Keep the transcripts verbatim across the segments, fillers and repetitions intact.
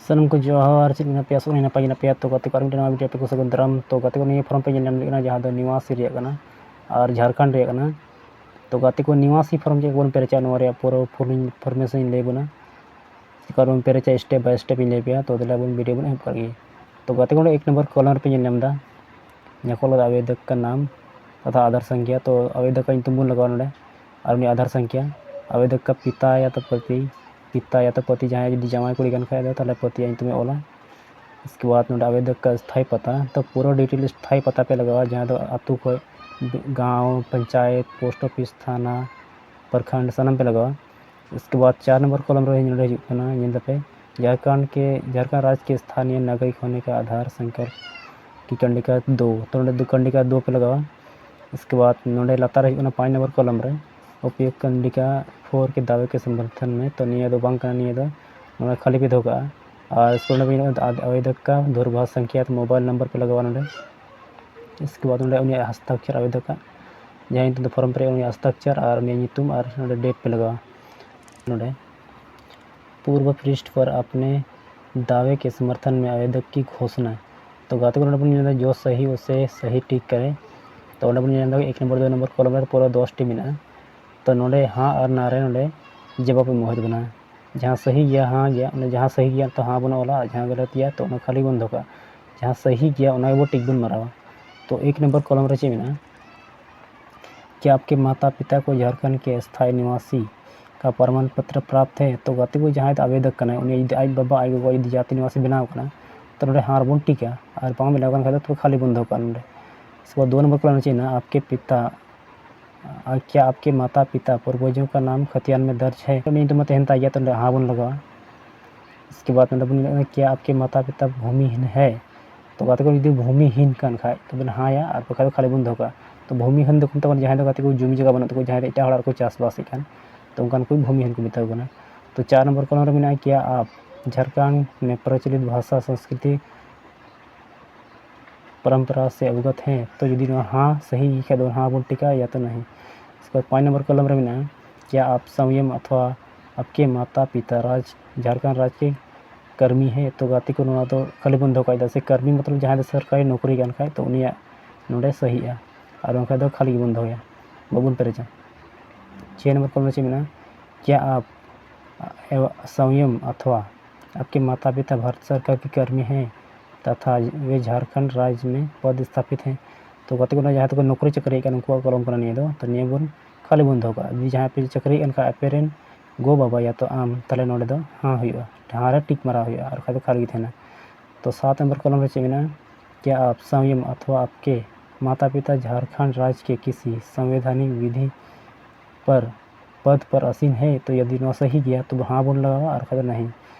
ᱥᱟᱱᱟᱢ ᱠᱚ ᱡᱚᱦᱟᱨ᱾ ᱪᱮᱫ ᱞᱮᱠᱟ ᱢᱮᱱᱟᱜ ᱯᱮᱭᱟ? ᱟᱥᱚᱜ ᱠᱟᱱᱟ ᱱᱟᱯᱟᱭ ᱜᱮ ᱢᱮᱱᱟᱜ ᱯᱮᱭᱟ᱾ ᱛᱚ ᱜᱟᱛᱮ ᱠᱚ, ᱟᱨ ᱢᱤᱫᱴᱮᱱ ᱱᱟᱣᱟ video ᱯᱮ ᱠᱚ ᱥᱟᱹᱜᱩᱱ ᱫᱟᱨᱟᱢ᱾ ᱛᱚ ᱜᱟᱛᱮ ᱠᱚ, ᱱᱤᱭᱟᱹ form ᱯᱮ ᱧᱮᱞ ᱧᱟᱢ ᱫᱟᱲᱮᱭᱟᱜ ᱠᱟᱱᱟ, ᱡᱟᱦᱟᱸ ᱫᱚ ᱱᱤᱣᱟᱥᱤ ᱨᱮᱭᱟᱜ ᱠᱟᱱᱟ ᱟᱨ ᱡᱷᱟᱲᱠᱷᱚᱸᱰ ᱨᱮᱭᱟᱜ ᱠᱟᱱᱟ᱾ ᱛᱚ ᱜᱟᱛᱮ ᱠᱚ, ᱱᱤᱣᱟᱥᱤ form ᱪᱮᱫ ᱵᱚᱱ ᱯᱮᱨᱮᱡᱟ, ᱱᱚᱣᱟ ᱨᱮᱭᱟᱜ ᱯᱩᱨᱟᱹ full information ᱤᱧ ᱞᱟᱹᱭ ᱵᱚᱱᱟ᱾ ᱪᱮᱠᱟ ᱵᱚᱱ ᱯᱮᱨᱮᱡᱟ step by step ᱤᱧ ᱞᱟᱹᱭ ᱯᱮᱭᱟ᱾ ᱛᱚ ᱫᱮᱞᱟ ᱵᱚᱱ video ᱵᱚᱱ ᱮᱦᱚᱵ ᱠᱟᱜ ᱜᱮ᱾ ᱛᱚ ᱜᱟᱛᱮ ᱠᱚ, ᱚᱸᱰᱮ ᱮᱠ ᱱᱚᱢᱵᱚᱨ column ᱨᱮᱯᱮ ᱧᱮᱞ ᱧᱟᱢ ᱮᱫᱟ, ᱡᱟᱦᱟᱸ ᱠᱚ ᱚᱞ ᱟᱠᱟᱫᱟ ᱟᱵᱮᱫᱚᱠ ᱠᱟ ᱱᱟᱢ ᱛᱚᱛᱷᱟ ᱟᱫᱷᱟᱨ ᱥᱚᱝᱠᱷᱭᱟ᱾ ᱛᱚ ᱟᱵᱮᱫᱚᱠ ᱠᱟ ᱧᱩᱛᱩᱢ ᱵᱚᱱ ᱞᱟᱜᱟᱣᱟ ᱱᱚᱰᱮ, ᱟᱨ ᱩᱱᱤ ᱟᱫᱷᱟᱨ ᱥᱚᱝᱠᱷᱭᱟ᱾ ᱟᱵᱮᱫᱚᱠ ᱠᱟ ᱯᱤᱛᱟ ᱭᱟ ᱛᱚ ᱯᱚᱛᱤ, ᱯᱤᱛᱟ ᱭᱟ ᱛᱚ ᱯᱚᱛᱤ, ᱡᱟᱦᱟᱸᱭ ᱡᱩᱫᱤ ᱡᱟᱶᱟᱭ ᱠᱩᱲᱤ ᱠᱟᱱ ᱠᱷᱟᱡ ᱫᱚ, ᱛᱟᱦᱚᱞᱮ ᱯᱚᱛᱤ ᱭᱟ ᱧᱩᱛᱩᱢᱮ ᱚᱞᱟ᱾ ᱤᱥᱠᱮ ᱵᱟᱫ ᱱᱚᱰᱮ ᱟᱵᱮᱫᱚᱠ ᱠᱟ ᱥᱛᱷᱟᱭᱤ ᱯᱟᱛᱟ, ᱛᱚ ᱯᱩᱨᱟᱹ detail ᱥᱛᱷᱟᱭᱤ ᱯᱟᱛᱟ ᱯᱮ ᱞᱟᱜᱟᱣᱟ, ᱡᱟᱦᱟᱸ ᱫᱚ ᱟᱹᱛᱩ ᱠᱷᱚᱡ ᱜᱟᱶ, ᱯᱚᱧᱪᱟᱭᱮᱛ, post office, ᱛᱷᱟᱱᱟ, ᱯᱨᱚᱠᱷᱚᱸᱰ, ᱥᱟᱱᱟᱢ ᱯᱮ ᱞᱟᱜᱟᱣᱟ᱾ ᱤᱥᱠᱮ ᱵᱟᱫ ᱪᱟᱨ ᱱᱚᱢᱵᱚᱨ column ᱨᱮ ᱱᱚᱰᱮ ᱦᱤᱡᱩᱜ ᱠᱟᱱᱟ, ᱧᱮᱞ ᱫᱟᱯᱮ, ᱡᱷᱟᱲᱠᱷᱚᱸᱰ ᱠᱮ, ᱡᱷᱟᱲᱠᱷᱚᱸᱰ ᱨᱟᱡᱽ ᱠᱮ ᱥᱛᱷᱟᱱᱤᱭᱚ ᱱᱟᱜᱚᱨᱤᱠ ᱦᱳᱱᱮ ᱠᱟ ᱟᱫᱷᱟᱨ ᱥᱚᱝᱠᱷᱭᱟ ᱠᱤ ᱠᱚᱱᱰᱤᱠᱟ ᱫᱳ᱾ ᱛᱚ ᱱᱚᱰᱮ ᱫᱚ ᱠᱚᱱᱰᱤᱠᱟ ᱫᱳ ᱯᱮ ᱞᱟᱜᱟᱣᱟ᱾ ᱤᱥᱠᱮ ᱵᱟᱫ ᱱᱚᱰᱮ ᱞᱟᱛᱟᱨ ᱨᱮ ᱦᱤᱡᱩᱜ ᱠᱟᱱᱟ ᱯᱟᱸᱪ ᱱᱚᱢᱵᱚᱨ column ᱨᱮ, ᱩᱯᱭᱩᱠᱛ ᱠᱚᱱᱰᱤᱠᱟ ᱯᱷᱳᱨ ᱠᱮ ᱫᱟᱣᱮ ᱠᱮ ᱥᱚᱢᱚᱨᱛᱷᱚᱱ ᱢᱮ᱾ ᱛᱚ ᱱᱤᱭᱟᱹ ᱫᱚ ᱵᱟᱝ ᱠᱟᱱᱟ, ᱱᱤᱭᱟᱹ ᱫᱚ ᱱᱚᱰᱮ ᱠᱷᱟᱹᱞᱤ ᱯᱮ ᱫᱚᱦᱚ ᱠᱟᱜᱼᱟ᱾ ᱟᱨ ᱤᱥᱠᱮ ᱵᱟᱫ ᱱᱚᱰᱮ ᱟᱵᱮᱫᱚᱠ ᱠᱟ ᱫᱩᱨᱵᱷᱟᱥ ᱥᱚᱝᱠᱷᱭᱟ ᱛᱚ mobile number ᱯᱮ ᱞᱟᱜᱟᱣᱟ ᱱᱚᱰᱮ᱾ ᱤᱥᱠᱮ ᱵᱟᱫ ᱱᱚᱰᱮ ᱩᱱᱤᱭᱟᱜ ᱦᱟᱥᱛᱟᱠᱷᱚᱨ ᱟᱵᱮᱫᱚᱠ ᱠᱟ, ᱡᱟᱦᱟᱸᱭ ᱧᱩᱛᱩᱢ ᱛᱮ form ᱯᱮᱨᱮᱡ, ᱩᱱᱤᱭᱟᱜ ᱦᱟᱥᱛᱟᱠᱷᱚᱨ ᱟᱨ ᱩᱱᱤᱭᱟᱜ ᱧᱩᱛᱩᱢ ᱟᱨ ᱱᱚᱰᱮ date ᱯᱮ ᱞᱟᱜᱟᱣᱟ᱾ ᱱᱚᱰᱮ ᱯᱩᱨᱵᱚ ᱯᱨᱤᱥᱴ ᱯᱚᱨ ᱟᱯᱱᱮ ᱫᱟᱣᱮ ᱠᱮ ᱥᱚᱢᱚᱨᱛᱷᱚᱱ ᱢᱮ ᱟᱵᱮᱫᱚᱠ ᱠᱤ ᱜᱷᱳᱥᱱᱟ᱾ ᱛᱚ ᱜᱟᱛᱮ ᱠᱚ, ᱱᱚᱰᱮ ᱵᱚᱱ ᱧᱮᱞ ᱮᱫᱟ ᱡᱚ ᱥᱟᱦᱤ ᱩᱥᱮ ᱥᱟᱦᱤ ᱴᱷᱤᱠ ᱠᱟᱨᱮ᱾ ᱛᱚ ᱚᱸᱰᱮ ᱵᱚᱱ ᱧᱮᱞ ᱮᱫᱟ ᱮᱠ ᱱᱚᱢᱵᱚᱨ, ᱫᱩᱭ ᱱᱚᱢᱵᱚᱨ column ᱨᱮ ᱯᱩᱨᱟᱹ ᱫᱚᱥ ᱴᱤ ᱢᱮᱱᱟᱜᱼᱟ᱾ ᱛᱚ ᱱᱚᱰᱮ ᱦᱟᱸ ᱟᱨ ᱱᱟ ᱨᱮ ᱱᱚᱰᱮ ᱡᱚᱵᱟᱵ ᱮᱢ ᱦᱩᱭ ᱛᱟᱵᱚᱱᱟ᱾ ᱡᱟᱦᱟᱸ ᱥᱟᱹᱦᱤ ᱜᱮᱭᱟ, ᱦᱟᱸ ᱜᱮᱭᱟ, ᱚᱱᱟ ᱡᱟᱦᱟᱸ ᱥᱟᱹᱦᱤ ᱜᱮᱭᱟ ᱛᱚ ᱦᱟᱸ ᱵᱚᱱ ᱚᱞᱟ, ᱟᱨ ᱡᱟᱦᱟᱸ ᱜᱟᱞᱟᱛ ᱜᱮᱭᱟ ᱛᱚ ᱚᱱᱟ ᱠᱷᱟᱹᱞᱤ ᱵᱚᱱ ᱫᱚᱦᱚ ᱠᱟᱜᱼᱟ᱾ ᱡᱟᱦᱟᱸ ᱥᱟᱹᱦᱤ ᱜᱮᱭᱟ ᱚᱱᱟ ᱜᱮᱵᱚ ᱴᱤᱠ ᱵᱚᱱ ᱢᱟᱨᱟᱣᱟ᱾ ᱛᱚ ᱮᱠ ᱱᱚᱢᱵᱚᱨ column ᱨᱮ ᱪᱮᱫ ᱢᱮᱱᱟᱜᱼᱟ? ᱠᱤ ᱟᱯᱠᱮ ᱢᱟᱛᱟ ᱯᱤᱛᱟ ᱠᱚ ᱡᱷᱟᱲᱠᱷᱚᱸᱰ ᱠᱮ ᱥᱛᱷᱟᱭᱤ ᱱᱤᱣᱟᱥᱤ ᱠᱟ ᱯᱨᱚᱢᱟᱱ ᱯᱚᱛᱨᱚ ᱯᱨᱟᱯᱛ ᱦᱮ᱾ ᱛᱚ ᱜᱟᱛᱮ ᱠᱚ, ᱡᱟᱦᱟᱸᱭ ᱫᱚ ᱟᱵᱮᱫᱚᱠ ᱠᱟᱱᱟᱭ, ᱩᱱᱤ ᱡᱩᱫᱤ ᱟᱡ ᱵᱟᱵᱟ ᱟᱡ ᱜᱚᱜᱚ ᱡᱩᱫᱤ ᱡᱟᱹᱛᱤ ᱱᱤᱣᱟᱥᱤ ᱵᱮᱱᱟᱣ ᱠᱟᱱᱟ, ᱛᱚ ᱱᱚᱰᱮ ᱦᱟᱸ ᱨᱮᱵᱚᱱ ᱴᱤᱠᱟ, ᱟᱨ ᱵᱟᱝ ᱵᱮᱱᱟᱣ ᱠᱟᱱ ᱠᱷᱟᱡ ᱫᱚ ᱛᱚᱵᱮ ᱠᱷᱟᱹᱞᱤ ᱵᱚᱱ ᱫᱚᱦᱚ ᱠᱟᱜᱼᱟ ᱱᱚᱰᱮ᱾ ᱤᱥᱠᱮ ᱵᱟᱫ ᱫᱩ ᱱᱚᱢᱵᱚᱨ column ᱨᱮ ᱪᱮᱫ ᱢᱮᱱᱟᱜᱼᱟ? ᱟᱯᱠᱮ ᱯᱤᱛᱟ ᱟᱨ ᱠᱤᱭᱟ ᱟᱯᱠᱮ ᱢᱟᱛᱟ ᱯᱤᱛᱟ ᱯᱩᱨᱵᱚᱡᱚ ᱠᱟ ᱱᱟᱢ ᱠᱷᱟᱛᱤᱭᱟᱱ ᱢᱮ ᱫᱟᱨᱡ ᱦᱮ? ᱩᱱᱤ ᱧᱩᱛᱩᱢ ᱢᱟ ᱛᱟᱦᱮᱱ ᱛᱟᱭ ᱜᱮᱭᱟ, ᱛᱚ ᱚᱸᱰᱮ ᱦᱟᱸ ᱵᱚᱱ ᱞᱟᱜᱟᱣᱟ᱾ ᱤᱥᱠᱮ ᱵᱟᱫ ᱱᱚᱰᱮ ᱵᱚᱱ ᱧᱮᱞᱟ ᱠᱤᱭᱟ ᱟᱯᱠᱮ ᱢᱟᱛᱟ ᱯᱤᱛᱟ ᱵᱷᱩᱢᱤᱦᱤᱱ ᱦᱮ? ᱛᱚ ᱜᱟᱛᱮ ᱠᱚ, ᱡᱩᱫᱤ ᱵᱷᱩᱢᱤᱦᱤᱱ ᱠᱟᱱ ᱠᱷᱟᱡ ᱛᱚᱵᱮ ᱦᱟᱸᱭᱟ, ᱟᱨ ᱵᱟᱠᱷᱟᱡ ᱫᱚ ᱠᱷᱟᱹᱞᱤ ᱵᱚᱱ ᱫᱚᱦᱚ ᱠᱟᱜᱼᱟ᱾ ᱛᱚ ᱵᱷᱩᱢᱤᱦᱤᱱ ᱫᱚᱠᱚ ᱢᱮᱛᱟ ᱠᱚᱣᱟ ᱡᱟᱦᱟᱸᱭ ᱫᱚ ᱜᱟᱛᱮ ᱠᱚ ᱡᱩᱢᱤ ᱡᱟᱭᱜᱟ ᱵᱟᱹᱱᱩᱜ ᱛᱟᱠᱚ, ᱡᱟᱦᱟᱸᱭ ᱫᱚ ᱮᱴᱟᱜ ᱦᱚᱲᱟᱜ ᱨᱮᱠᱚ ᱪᱟᱥᱵᱟᱥᱮᱫ ᱠᱟᱱ, ᱛᱚ ᱚᱱᱠᱟᱱ ᱠᱚ ᱵᱷᱩᱢᱤᱦᱤᱱ ᱠᱚ ᱢᱮᱛᱟ ᱠᱚ ᱠᱟᱱᱟ᱾ ᱛᱚ ᱪᱟᱨ ᱱᱚᱢᱵᱚᱨ column ᱨᱮ ᱢᱮᱱᱟᱜᱼᱟ ᱠᱤᱭᱟ ᱟᱯ ᱡᱷᱟᱲᱠᱷᱚᱸᱰ ᱢᱮ ᱯᱨᱚᱪᱚᱞᱤᱛ ᱵᱷᱟᱥᱟ ᱥᱚᱝᱥᱠᱨᱤᱛᱤ ᱯᱚᱨᱚᱢᱯᱚᱨᱟ ᱥᱮ ᱚᱵᱚᱜᱚᱛ ᱦᱮᱸ? ᱛᱚ ᱡᱩᱫᱤ ᱱᱚᱣᱟ ᱦᱟᱸ ᱥᱟᱹᱦᱤ ᱜᱮ ᱠᱷᱟᱡ ᱫᱚ ᱦᱟᱸ ᱵᱚᱱ ᱴᱤᱠᱟ, ᱭᱟ ᱛᱚ ᱱᱟᱦᱤ᱾ ᱤᱥᱠᱮ ᱵᱟᱫ ᱯᱟᱸᱪ ᱱᱚᱢᱵᱚᱨ column ᱨᱮ ᱢᱮᱱᱟᱜᱼᱟ, ᱠᱤᱭᱟ ᱟᱯ ᱥᱚᱝᱭᱚᱢ ᱚᱛᱷᱣᱟ ᱟᱯᱠᱮ ᱢᱟᱛᱟ ᱯᱤᱛᱟ ᱨᱟᱡᱽ ᱡᱷᱟᱲᱠᱷᱚᱸᱰ ᱨᱟᱡᱽ ᱠᱮ कर्मी है, तो ᱜᱟᱛᱮ ᱠᱚ ᱱᱚᱣᱟ ᱫᱚ ᱠᱷᱟᱹᱞᱤ ᱵᱚᱱ ᱫᱚᱦᱚ ᱠᱟᱜᱼᱟ, ᱪᱮᱫᱟᱜ ᱥᱮ ᱠᱟᱹᱨᱢᱤ ᱢᱚᱛᱞᱚᱵ ᱡᱟᱦᱟᱸᱭ ᱫᱚ ᱥᱚᱨᱠᱟᱨᱤ ᱱᱚᱠᱨᱤ ᱠᱟᱱ ᱠᱷᱟᱡ, ᱛᱚ ᱩᱱᱤᱭᱟᱜ ᱱᱚᱰᱮ ᱥᱟᱹᱦᱤᱜᱼᱟ, ᱟᱨ ᱵᱟᱝᱠᱷᱟᱱ ᱫᱚ ᱠᱷᱟᱹᱞᱤ ᱜᱮᱵᱚᱱ ᱫᱚᱦᱚᱭᱟ, ᱵᱟᱵᱚᱱ ᱯᱮᱨᱮᱡᱟ᱾ ᱪᱷᱚᱭ ᱱᱚᱢᱵᱚᱨ ᱠᱚᱞᱚᱢ ᱨᱮ ᱪᱮᱫ ᱢᱮᱱᱟᱜᱼᱟ? क्या आप एव-, स्वयं अथवा आपके माता पिता भारत सरकार के कर्मी हैं तथा वे झारखंड राज्य में पदस्थापित हैं? ᱛᱚ ᱜᱟᱛᱮ ᱠᱚ, ᱡᱟᱦᱟᱸᱭ ᱫᱚᱠᱚ ᱱᱚᱠᱨᱤ ᱪᱟᱹᱠᱨᱤᱭᱮᱫ ᱠᱟᱱ, ᱩᱱᱠᱩᱣᱟᱜ ᱠᱚᱞᱚᱢ ᱠᱟᱱᱟ ᱱᱤᱭᱟᱹ ᱫᱚ, ᱛᱚ ᱱᱤᱭᱟᱹ ᱵᱚᱱ ᱠᱷᱟᱹᱞᱤ ᱵᱚᱱ ᱫᱚᱦᱚ ᱠᱟᱜᱼᱟ᱾ ᱡᱩᱫᱤ ᱡᱟᱦᱟᱸᱭ ᱯᱮ ᱪᱟᱹᱠᱨᱤᱭᱮᱫ ᱠᱟᱱ ᱠᱷᱟᱡ ᱟᱯᱮ ᱨᱮᱱ ᱜᱚ ᱵᱟᱵᱟ ᱭᱟ ᱛᱚ ᱟᱢ, ᱛᱟᱦᱞᱮ ᱱᱚᱰᱮ ᱫᱚ ᱦᱟᱸ ᱦᱩᱭᱩᱜᱼᱟ, ᱦᱟᱸ ᱨᱮ ᱴᱤᱠ ᱢᱟᱨᱟᱣ ᱦᱩᱭᱩᱜᱼᱟ, ᱟᱨ ᱵᱟᱠᱷᱟᱡ ᱫᱚ ᱠᱷᱟᱹᱞᱤ ᱜᱮ ᱛᱟᱦᱮᱱᱟ᱾ ᱛᱚ ᱥᱟᱛ ᱱᱚᱢᱵᱚᱨ ᱠᱚᱞᱚᱢ ᱨᱮ ᱪᱮᱫ ᱢᱮᱱᱟᱜᱼᱟ? क्या आप स्वयं अथवा आपके माता पिता झारखंड राज्य के किसी संवैधानिक विधि पर, पद पर आसीन है? ᱛᱚ ᱡᱩᱫᱤ ᱱᱚᱣᱟ ᱥᱟᱹᱦᱤ ᱜᱮᱭᱟ, ᱛᱚᱵᱮ ᱦᱟᱸ ᱵᱚᱱ ᱞᱟᱜᱟᱣᱟ, ᱟᱨ ᱵᱟᱠᱷᱟᱡ ᱫᱚ ᱱᱟᱦᱤ᱾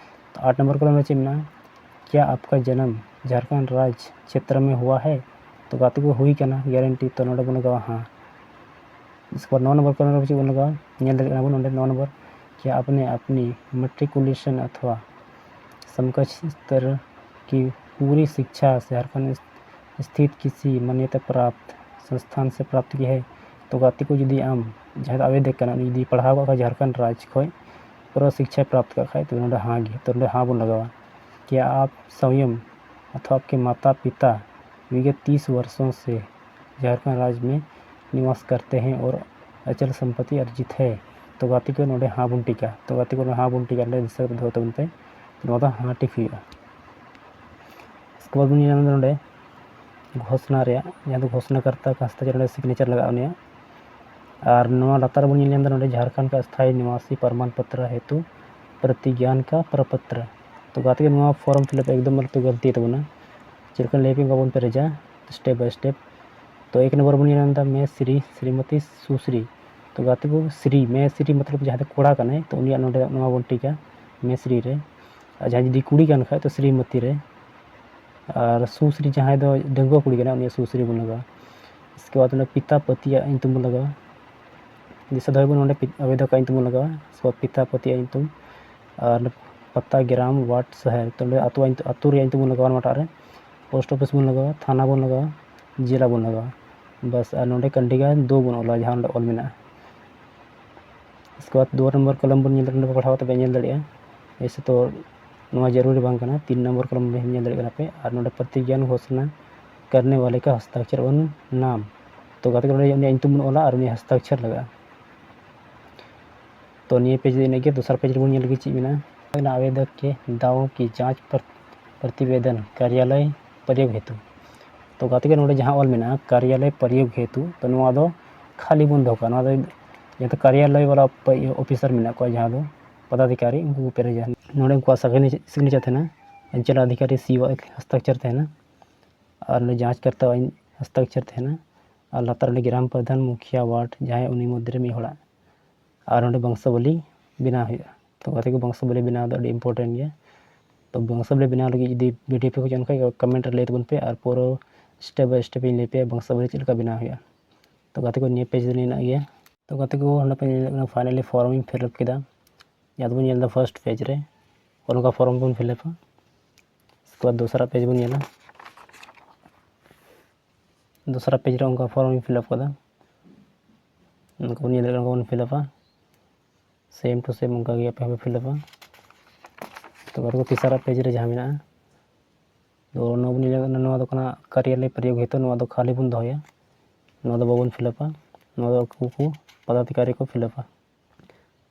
ᱛᱚ ᱟᱴ ᱱᱚᱢᱵᱚᱨ ᱠᱚᱞᱚᱢ ᱨᱮ ᱪᱮᱫ ᱢᱮᱱᱟᱜᱼᱟ? क्या आपका जन्म झारखंड राज्य क्षेत्र में हुआ है? ᱛᱚ ᱜᱟᱛᱮ ᱠᱚ ᱦᱩᱭ ᱠᱟᱱᱟ ᱜᱮᱨᱮᱱᱴᱤ, ᱛᱚ ᱱᱚᱰᱮ ᱵᱚᱱ ᱞᱟᱜᱟᱣᱟ ᱦᱟᱸ᱾ ᱤᱥᱠᱮ ᱵᱟᱫ ᱱᱚ ᱱᱚᱢᱵᱚᱨ ᱠᱚᱞᱚᱢ ᱨᱮ ᱪᱮᱫ ᱵᱚᱱ ᱞᱟᱜᱟᱣᱟ? ᱧᱮᱞ ᱫᱟᱲᱮᱭᱟᱜ ᱠᱟᱱᱟ ᱵᱚᱱ ᱱᱚᱰᱮ ᱱᱚ ᱱᱚᱢᱵᱚᱨ, क्या आपने अपनी मैट्रिकुलेशन अथवा समकक्ष स्तर की पूरी शिक्षा झारखंड स्थित किसी मान्यता प्राप्त संस्थान से प्राप्त की है? ᱛᱚ ᱜᱟᱛᱮ ᱠᱚ, ᱡᱩᱫᱤ ᱟᱢ ᱡᱟᱦᱟᱸᱭ ᱫᱚ ᱟᱵᱮᱫᱚᱠ ᱠᱟᱱᱟ, ᱩᱱᱤ ᱡᱩᱫᱤ ᱯᱟᱲᱦᱟᱣ ᱠᱟᱜ ᱠᱷᱟᱡ ᱡᱷᱟᱲᱠᱷᱚᱸᱰ ᱨᱟᱡᱽ ᱠᱷᱚᱡ ᱯᱩᱨᱟᱹ ᱥᱤᱠᱪᱷᱟᱭ ᱯᱨᱟᱯᱛ ᱠᱟᱜ ᱠᱷᱟᱡ, ᱛᱚᱵᱮ ᱱᱚᱰᱮ ᱦᱟᱸ ᱜᱮ, ᱛᱚ ᱱᱚᱰᱮ ᱦᱟᱸ ᱵᱚᱱ ᱞᱟᱜᱟᱣᱟ᱾ क्या आप स्वयं अथवा आपके माता पिता विगत तीस वर्षों से झारखंड राज्य में निवास करते हैं और अचल संपत्ति अर्जित है? ᱛᱚ ᱜᱟᱛᱮ ᱠᱚ, ᱱᱚᱰᱮ ᱦᱟᱸ ᱵᱚᱱ ᱴᱤᱠᱟ᱾ ᱛᱚ ᱜᱟᱛᱮ ᱠᱚ, ᱱᱚᱰᱮ ᱦᱟᱸ ᱵᱚᱱ ᱴᱤᱠᱟ, ᱱᱚᱰᱮ ᱫᱤᱥᱟᱹ ᱠᱟᱛᱮ ᱫᱚᱦᱚ ᱛᱟᱵᱚᱱ ᱯᱮ, ᱱᱚᱣᱟ ᱫᱚ ᱦᱟᱸ ᱴᱤᱠ ᱦᱩᱭᱩᱜᱼᱟ᱾ ᱤᱥᱠᱮ ᱵᱟᱫ ᱵᱚᱱ ᱧᱮᱞ ᱧᱟᱢ ᱮᱫᱟ ᱱᱚᱰᱮ ᱜᱷᱳᱥᱱᱟ ᱨᱮᱭᱟᱜ, ᱡᱟᱦᱟᱸ ᱫᱚ ᱜᱷᱳᱥᱱᱟ ᱠᱟᱨᱛᱟ ᱠᱟᱱ ᱛᱟᱭᱟ, ᱱᱚᱰᱮ ᱥᱤᱜᱽᱱᱮᱪᱟᱨ ᱞᱟᱜᱟᱜᱼᱟ ᱩᱱᱤᱭᱟᱜ᱾ ᱟᱨ ᱱᱚᱣᱟ ᱞᱟᱛᱟᱨ ᱨᱮᱵᱚᱱ ᱧᱮᱞ ᱧᱟᱢ ᱮᱫᱟ ᱱᱚᱰᱮ ᱡᱷᱟᱲᱠᱷᱚᱸᱰ ᱠᱟ ᱥᱛᱷᱟᱭᱤ ᱱᱤᱣᱟᱥᱤ ᱯᱨᱚᱢᱟᱱ ᱯᱚᱛᱨᱚ ᱦᱮᱛᱩ ᱯᱨᱚᱛᱤᱜᱽᱜᱟᱱ ᱠᱟ ᱯᱨᱚᱯᱚᱛᱨᱚ᱾ ᱛᱚ ᱜᱟᱛᱮ ᱠᱚ, ᱱᱚᱣᱟ ᱯᱷᱚᱨᱢ ᱯᱷᱤᱞᱟᱯ ᱮᱠᱫᱚᱢ ᱟᱞᱚᱯᱮ ᱜᱟᱹᱞᱛᱤᱭ ᱛᱟᱵᱚᱱᱟ᱾ ᱪᱮᱫ ᱞᱮᱠᱟ ᱞᱟᱹᱭ ᱯᱮ, ᱚᱱᱠᱟ ᱵᱚᱱ ᱯᱮᱨᱮᱡᱟ step by step᱾ ᱛᱚ ᱮᱠ ᱱᱚᱢᱵᱚᱨ ᱵᱚᱱ ᱧᱮᱞ ᱧᱟᱢ ᱮᱫᱟ ᱢᱮ ᱥᱨᱤ, ᱥᱨᱤᱢᱚᱛᱤ, ᱥᱩᱥᱨᱤ᱾ ᱛᱚ ᱜᱟᱛᱮ ᱠᱚ, ᱥᱨᱤ, ᱢᱮ ᱥᱨᱤ ᱢᱚᱛᱞᱚᱵ ᱡᱟᱦᱟᱸᱭ ᱫᱚ ᱠᱚᱲᱟ ᱠᱟᱱᱟᱭ, ᱛᱚ ᱩᱱᱤᱭᱟᱜ ᱱᱚᱰᱮ ᱱᱚᱣᱟ ᱵᱚᱱ ᱴᱤᱠᱟ ᱢᱮ ᱥᱨᱤ ᱨᱮ᱾ ᱟᱨ ᱡᱟᱦᱟᱸᱭ ᱡᱩᱫᱤ ᱠᱩᱲᱤ ᱠᱟᱱ ᱠᱷᱟᱡ, ᱛᱚ ᱥᱨᱤᱢᱚᱛᱤ ᱨᱮ᱾ ᱟᱨ ᱥᱩᱥᱨᱤ, ᱡᱟᱦᱟᱸᱭ ᱫᱚ ᱰᱟᱺᱜᱩᱣᱟᱹ ᱠᱩᱲᱤ ᱠᱟᱱᱟᱭ, ᱩᱱᱤᱭᱟᱜ ᱥᱩᱥᱨᱤ ᱵᱚᱱ ᱞᱟᱜᱟᱣᱟ᱾ ᱤᱥᱠᱮ ᱵᱟᱫ ᱚᱸᱰᱮ ᱯᱤᱛᱟ ᱯᱟᱹᱛᱤᱭᱟᱜ ᱧᱩᱛᱩᱢ ᱵᱚᱱ ᱞᱟᱜᱟᱣᱟ᱾ ᱫᱤᱥᱟᱹ ᱫᱚᱦᱚᱭ ᱵᱚᱱ, ᱚᱸᱰᱮ ᱯᱤ-, ᱟᱵᱮᱫᱚᱠᱟᱜ ᱧᱩᱛᱩᱢ ᱵᱚᱱ ᱞᱟᱜᱟᱣᱟ, ᱤᱥᱠᱮ ᱵᱟᱫ ᱯᱤᱛᱟ ᱯᱟᱹᱛᱤᱭᱟᱜ ᱧᱩᱛᱩᱢ, ᱟᱨ ᱯᱟᱛᱟ, ᱜᱨᱟᱢ, ᱣᱟᱨᱰ, ᱥᱚᱦᱚᱨ, ᱛᱚ ᱚᱸᱰᱮ ᱟᱹᱛᱩ, ᱟᱹᱛᱩ ᱨᱮᱭᱟᱜ ᱧᱩᱛᱩᱢ ᱵᱚᱱ ᱞᱟᱜᱟᱣᱟ ᱱᱚᱣᱟᱴᱟᱜ ᱨᱮ᱾ ᱯᱳᱥᱴ ᱚᱯᱷᱤᱥ ᱵᱚᱱ ᱞᱟᱜᱟᱣᱟ, ᱛᱷᱟᱱᱟ ᱵᱚᱱ ᱞᱟᱜᱟᱣᱟ, ᱡᱮᱞᱟ ᱵᱚᱱ ᱞᱟᱜᱟᱣᱟ᱾ ᱵᱟᱥ, ᱟᱨ ᱱᱚᱰᱮ ᱠᱟᱱᱰᱤᱜᱟ ᱫᱳ ᱵᱚᱱ ᱚᱞᱟ, ᱡᱟᱦᱟᱸ ᱱᱚᱰᱮ ᱚᱞ ᱢᱮᱱᱟᱜᱼᱟ᱾ ᱤᱥᱠᱮ ᱵᱟᱫ ᱫᱩ ᱱᱚᱢᱵᱚᱨ ᱠᱚᱞᱚᱢ ᱵᱚᱱ ᱧᱮᱞ ᱞᱮᱠᱷᱟᱱ, ᱱᱚᱰᱮ ᱯᱮ ᱯᱟᱲᱦᱟᱣ ᱠᱟᱛᱮ ᱯᱮ ᱧᱮᱞ ᱫᱟᱲᱮᱭᱟᱜᱼᱟ᱾ ᱮᱭᱥᱮ ᱛᱚ ᱱᱚᱣᱟ ᱡᱟᱹᱨᱩᱨᱤ ᱵᱟᱝ ᱠᱟᱱᱟ᱾ ᱛᱤᱱ ᱱᱚᱢᱵᱚᱨ ᱠᱚᱞᱚᱢ ᱨᱮ ᱧᱮᱞ ᱫᱟᱲᱮᱭᱟᱜ ᱠᱟᱱᱟ ᱯᱮ, ᱟᱨ ᱱᱚᱰᱮ ᱯᱨᱚᱛᱤᱜᱽᱜᱟᱱ ᱜᱷᱳᱥᱱᱟ ᱠᱟᱨᱱᱮ ᱣᱟᱞᱮ ᱠᱟ ᱦᱟᱥᱛᱟᱠᱷᱟᱨ ᱚᱱ ᱱᱟᱢ᱾ ᱛᱚ ᱜᱟᱛᱮ ᱠᱚ, ᱱᱚᱰᱮ ᱩᱱᱤᱭᱟᱜ ᱧᱩᱛᱩᱢ ᱵᱚᱱ ᱚᱞᱟ ᱟᱨ ᱩᱱᱤᱭᱟᱜ ᱦᱟᱥᱛᱟᱠᱷᱟᱨ ᱞᱟᱜᱟᱜᱼᱟ᱾ ᱛᱚ ᱱᱤᱭᱟᱹ ᱯᱮᱡᱽ ᱫᱚ ᱤᱱᱟᱹᱜ ᱜᱮ᱾ ᱫᱚᱥᱟᱨ ᱯᱮᱡᱽ ᱨᱮᱵᱚᱱ ᱧᱮᱞ ᱞᱮᱜᱮ ᱪᱮᱫ ᱢᱮᱱᱟᱜᱼᱟ᱾ ᱟᱵᱮᱫᱚᱠ ᱠᱮ ᱫᱟᱣ ᱠᱤ ᱡᱟᱸᱪ ᱯᱨᱚᱛᱤᱵᱮᱫᱚᱱ ᱠᱟᱨᱭᱟᱞᱚᱭ ᱯᱨᱚᱭᱳᱜᱽ ᱦᱮᱛᱩ᱾ ᱛᱚ ᱜᱟᱛᱮ ᱠᱚ, ᱱᱚᱰᱮ ᱡᱟᱦᱟᱸ ᱚᱞ ᱢᱮᱱᱟᱜᱼᱟ ᱠᱟᱨᱭᱟᱞᱚᱭ ᱯᱨᱚᱭᱳᱜᱽ ᱦᱮᱛᱩ, ᱛᱚ ᱱᱚᱣᱟ ᱫᱚ ᱠᱷᱟᱹᱞᱤ ᱵᱚᱱ ᱫᱚᱦᱚ ᱠᱟᱜᱼᱟ᱾ ᱱᱚᱣᱟ ᱫᱚ ᱡᱟᱦᱟᱸ ᱠᱟᱨᱭᱟᱞᱚᱭ ᱵᱟᱞᱟ ᱚᱯᱷᱤᱥᱟᱨ ᱢᱮᱱᱟᱜ ᱠᱚᱣᱟ, ᱡᱟᱦᱟᱸ ᱫᱚ ᱯᱚᱫᱟᱫᱷᱤᱠᱟᱨᱤ, ᱩᱱᱠᱩ ᱠᱚ ᱯᱮᱨᱮᱡᱟ᱾ ᱱᱚᱰᱮ ᱩᱱᱠᱩᱣᱟᱜ ᱥᱤᱜᱽᱱᱮᱪᱟᱨ ᱛᱟᱦᱮᱱᱟ, ᱚᱧᱪᱚᱞ ᱚᱫᱷᱤᱠᱟᱨᱤ ᱥᱤ ᱦᱟᱥᱛᱟᱠᱷᱟᱨ ᱛᱟᱦᱮᱱᱟ, ᱟᱨ ᱱᱚᱰᱮ ᱡᱟᱸᱪ ᱠᱟᱨᱛᱟ ᱦᱟᱥᱛᱟᱠᱷᱟᱨ ᱛᱟᱦᱮᱱᱟ, ᱟᱨ ᱞᱟᱛᱟᱨ ᱨᱮ ᱜᱨᱟᱢ ᱯᱨᱚᱫᱷᱟᱱ, ᱢᱩᱠᱷᱤᱭᱟ, ᱣᱟᱨᱰ, ᱡᱟᱦᱟᱸᱭ ᱩᱱᱤ ᱢᱚᱫᱽᱫᱷᱮ ᱨᱮ ᱢᱤᱫ ᱦᱚᱲᱟᱜ, ᱟᱨ ᱱᱚᱰᱮ ᱵᱚᱝᱥᱟᱵᱚᱞᱤ ᱵᱮᱱᱟᱣ ᱦᱩᱭᱩᱜᱼᱟ᱾ ᱛᱚ ᱜᱟᱛᱮ ᱠᱚ, ᱵᱚᱝᱥᱟᱵᱚᱞᱤ ᱵᱮᱱᱟᱣ ᱫᱚ ᱟᱹᱰᱤ ᱤᱢᱯᱚᱨᱴᱮᱱᱴ ᱜᱮᱭᱟ᱾ ᱛᱚ ᱵᱚᱝᱥᱟᱵᱚᱞᱤ ᱵᱮᱱᱟᱣ ᱞᱟᱹᱜᱤᱫ ᱡᱩᱫᱤ ᱵᱷᱤᱰᱤᱭᱳ ᱯᱮ ᱠᱷᱚᱡᱚᱜ ᱠᱷᱟᱱ, ᱠᱚᱢᱮᱱᱴ ᱨᱮ ᱞᱟᱹᱭ ᱛᱟᱵᱚᱱ ᱯᱮ, ᱟᱨ ᱯᱩᱨᱟᱹ ᱥᱴᱮᱯ ᱵᱟᱭ ᱥᱴᱮᱯ ᱤᱧ ᱞᱟᱹᱭ ᱯᱮᱭᱟ ᱵᱚᱝᱥᱟᱵᱚᱞᱤ ᱪᱮᱫ ᱞᱮᱠᱟ ᱵᱮᱱᱟᱣ ᱦᱩᱭᱩᱜᱼᱟ᱾ ᱛᱚ ᱜᱟᱛᱮ ᱠᱚ, ᱱᱤᱭᱟᱹ ᱯᱮᱡᱽ ᱨᱮ ᱢᱮᱱᱟᱜ ᱜᱮᱭᱟ᱾ ᱛᱚ ᱜᱟᱛᱮ ᱠᱚ, ᱱᱚᱰᱮ ᱯᱮ ᱧᱮᱞ ᱫᱟᱲᱮᱭᱟᱜ ᱠᱟᱱᱟ, ᱯᱷᱟᱭᱱᱟᱞᱤ ᱯᱷᱚᱨᱢ ᱤᱧ ᱯᱷᱤᱞᱟᱯ ᱠᱮᱫᱟ᱾ ᱡᱟᱦᱟᱸ ᱫᱚᱵᱚᱱ ᱧᱮᱞ ᱮᱫᱟ ᱯᱷᱟᱨᱥᱴ ᱯᱮᱡᱽ ᱨᱮ, ᱚᱱᱮ ᱚᱱᱠᱟ ᱯᱷᱚᱨᱢ ᱵᱚᱱ ᱯᱷᱤᱞᱟᱯᱟ᱾ ᱩᱥᱠᱮ ᱵᱟᱫ ᱫᱚᱥᱨᱟ ᱯᱮᱡᱽ ᱵᱚᱱ ᱧᱮᱞᱟ᱾ ᱫᱚᱥᱨᱟ ᱯᱮᱡᱽ ᱨᱮ ᱚᱱᱠᱟ ᱯᱷᱚᱨᱢ ᱤᱧ ᱯᱷᱤᱞᱟᱯ ᱠᱟᱫᱟ᱾ ᱚᱱᱠᱟ ᱵᱚᱱ ᱧᱮᱞ ᱫᱟᱲᱮᱭᱟᱜᱼᱟ, ᱚᱱᱠᱟ ᱵᱚᱱ ᱯᱷᱤᱞᱟᱯᱟ᱾ ᱥᱮᱢ ᱴᱩ ᱥᱮᱢ ᱚᱱᱠᱟ ᱜᱮ ᱟᱯᱮ ᱦᱚᱸᱯᱮ ᱯᱷᱤᱞᱟᱯᱟ᱾ ᱛᱚ ᱜᱟᱛᱮ ᱠᱚ, ᱛᱮᱥᱟᱨᱟ ᱯᱮᱡᱽ ᱨᱮ ᱡᱟᱦᱟᱸ ᱢᱮᱱᱟᱜᱼᱟ, ᱛᱚ ᱱᱚᱣᱟ ᱵᱚᱱ ᱧᱮᱞ ᱧᱟᱢ ᱠᱟᱱᱟ, ᱱᱚᱣᱟ ᱫᱚ ᱠᱟᱱᱟ ᱠᱟᱨᱭᱟᱞᱚᱭ ᱯᱨᱚᱭᱳᱜᱽ ᱦᱮᱛᱩ, ᱱᱚᱣᱟ ᱫᱚ ᱠᱷᱟᱹᱞᱤ ᱵᱚᱱ ᱫᱚᱦᱚᱭᱟ, ᱱᱚᱣᱟ ᱫᱚ ᱵᱟᱵᱚᱱ ᱯᱷᱤᱞᱟᱯᱟ, ᱱᱚᱣᱟ ᱫᱚ ᱟᱠᱚ ᱠᱚ ᱯᱚᱫᱟᱫᱷᱤᱠᱟᱨᱤ ᱠᱚ ᱯᱷᱤᱞᱟᱯᱟ᱾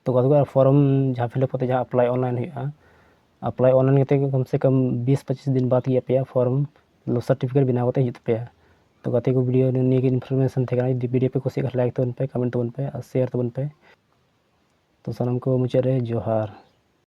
ᱛᱚ ᱜᱟᱛᱮ ᱠᱚ, ᱯᱷᱚᱨᱢ ᱡᱟᱦᱟᱸ ᱯᱷᱤᱞᱟᱯ ᱠᱟᱛᱮ ᱡᱟᱦᱟᱸ ᱟᱯᱞᱟᱭ ᱚᱱᱞᱟᱭᱤᱱ ᱦᱩᱭᱩᱜᱼᱟ, ᱟᱯᱞᱟᱭ ᱚᱱᱞᱟᱭᱤᱱ ᱠᱟᱛᱮ ᱠᱚᱢ ᱥᱮ ᱠᱚᱢ ᱵᱤᱥ ᱯᱚᱸᱪᱤᱥ ᱫᱤᱱ ᱵᱟᱫᱽ ᱜᱮ ᱟᱯᱮᱭᱟᱜ ᱯᱷᱚᱨᱢ ᱥᱟᱨᱴᱤᱯᱷᱤᱠᱮᱴ ᱵᱮᱱᱟᱣ ᱠᱟᱛᱮ ᱦᱤᱡᱩᱜ ᱛᱟᱯᱮᱭᱟ᱾ ᱛᱚ ᱜᱟᱛᱮ ᱠᱚ, ᱵᱷᱤᱰᱤᱭᱳ ᱱᱤᱭᱟᱹ ᱜᱮ ᱤᱱᱯᱷᱚᱨᱢᱮᱥᱚᱱ ᱛᱟᱦᱮᱸ ᱠᱟᱱᱟ᱾ ᱡᱩᱫᱤ ᱵᱷᱤᱰᱤᱭᱳ ᱯᱮ ᱠᱩᱥᱤᱭᱟᱜ ᱠᱷᱟᱱ, ᱞᱟᱭᱤᱠ ᱛᱟᱵᱚᱱ ᱯᱮ, ᱠᱚᱢᱮᱱᱴ ᱛᱟᱵᱚᱱ ᱯᱮ ᱟᱨ ᱥᱮᱭᱟᱨ ᱛᱟᱵᱚᱱ ᱯᱮ᱾ ᱛᱚ ᱥᱟᱱᱟᱢ ᱠᱚ ᱢᱩᱪᱟᱹᱫ ᱨᱮ ᱡᱚᱦᱟᱨ᱾